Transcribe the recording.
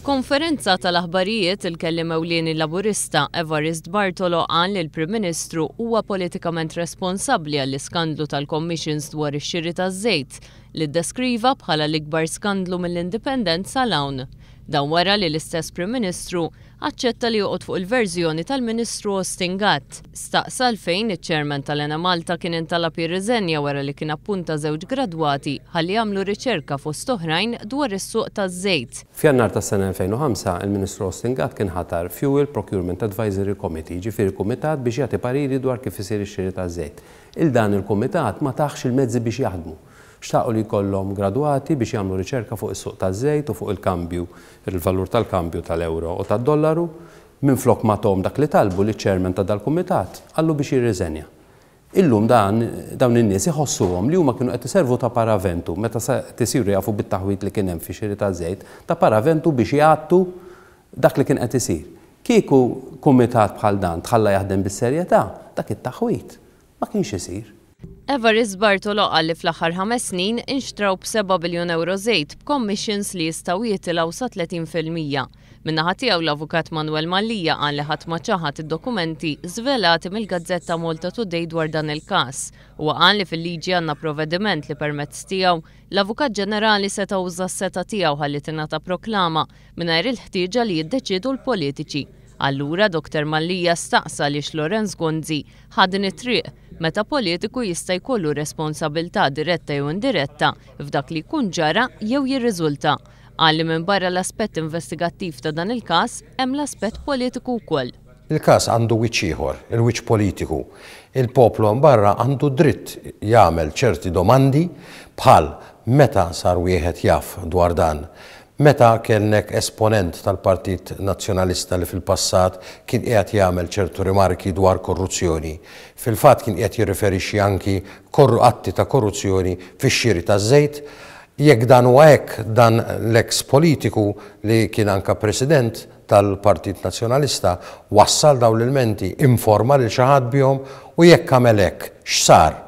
F'konferenza tal-aħbarijiet, il-kelliem ewlieni Laburista Evarist Bartolo qal li l-Prim Ministru huwa politikament responsabbli għall-iskandlu tal-commissions dwar ix-xiri taż-żejt, li ddeskriva bħala l-ikbar skandlu mill-Indipendenza 'l hawn. Dan wara li l-istess Prim Ministru aċċetta li joqgħod fuq il-verżjoni tal-Ministru Austin Gatt. Staqsa għalfejn iċ-Chairman tal-Enemalta kien intalab jirriżenja wara li kien appunta żewġ gradwati ħalli jagħmlu riċerka fost oħrajn dwar is-suq taż-żejt. F'Jannar tas-sena 2005, il-Ministru Austin Gatt kien ħatar Fuel Procurement Advisory Committee, jiġifieri kumitat biex jagħti pariri dwar kif isir ix-xiri taż-żejt. Il dan il-kumitat ma tahx il-mezzi biex jaħdmu. Xtaqu li jkollhom gradwati biex jagħmlu riċerka fuq is-suq taż-żejt u fuq il-kambju, il-valur tal-kambju tal-ewro u tad-dollaru. Minflok ma tahom dak li talbu, liċ-chairman ta' dal-kumitat qallu biex jirriżenja. Illum dan, dawn in-nies iħossuhom li huma kienu qed iservu ta' paraventu, meta sa qed isiru jafu bit-taħwid li kien hemm fix-xiri taż-żejt, ta' paraventu biex jgħattu dak li kien qed isir. Kieku kumitat bħal dan tħalla jaħdem bis-serjetà, dak it-taħwid ma kienx isir. Evarist Bartolo qal li fl-aħħar ħames snin inxtraw b'seba' biljun ewro żejt b'commissions li jistgħu jitilgħu sa 30%. Min-naħa tiegħu l-Avukat Manuel Mallia qal li ħadd ma ċaħad id-dokumenti żvelati mill-gazzetta Malta Today dwar dan il-każ. Huwa qal li fil-liġi għandna provediment li permezz tiegħu l-Avukat Ġenerali seta' uża s-setgħa tiegħu ħalli tingħata proklama mingħajr il-ħtieġa li jiddeċiedu l-politiċi. Allura Dr Mallia staqsa għaliex Lawrence Gonzi ħa din it-triq, meta politiku jista' jkollu responsabilità diretta jew indiretta f'dak li jkun ġara jew jirriżulta. Qal li minbarra l-aspett investigattiv ta' dan il-każ, hemm l-aspett politiku wkoll. Il-każ għandu wiċċ ieħor, il-wiċċ politiku. Il-poplu hemm barra għandu dritt jagħmel ċerti domandi bħal meta sar wieħed jaf dwar dan? Meta kellnek esponent tal-Partit Nazzjonalista li fil-passat kien qiegħed jagħmel ċertu rimarki dwar korruzzjoni. Fil-fatt kien qiegħed jirriferixxi anki atti ta' korruzzjoni fix-xiri taż-żejt. Jekk dan huwa hekk, dan l-eks politiku li kien anka President tal-Partit Nazzjonalista wassal dawn l-ilmenti, informa lil xi ħadd bihom u jekk għamel hekk, x'sar?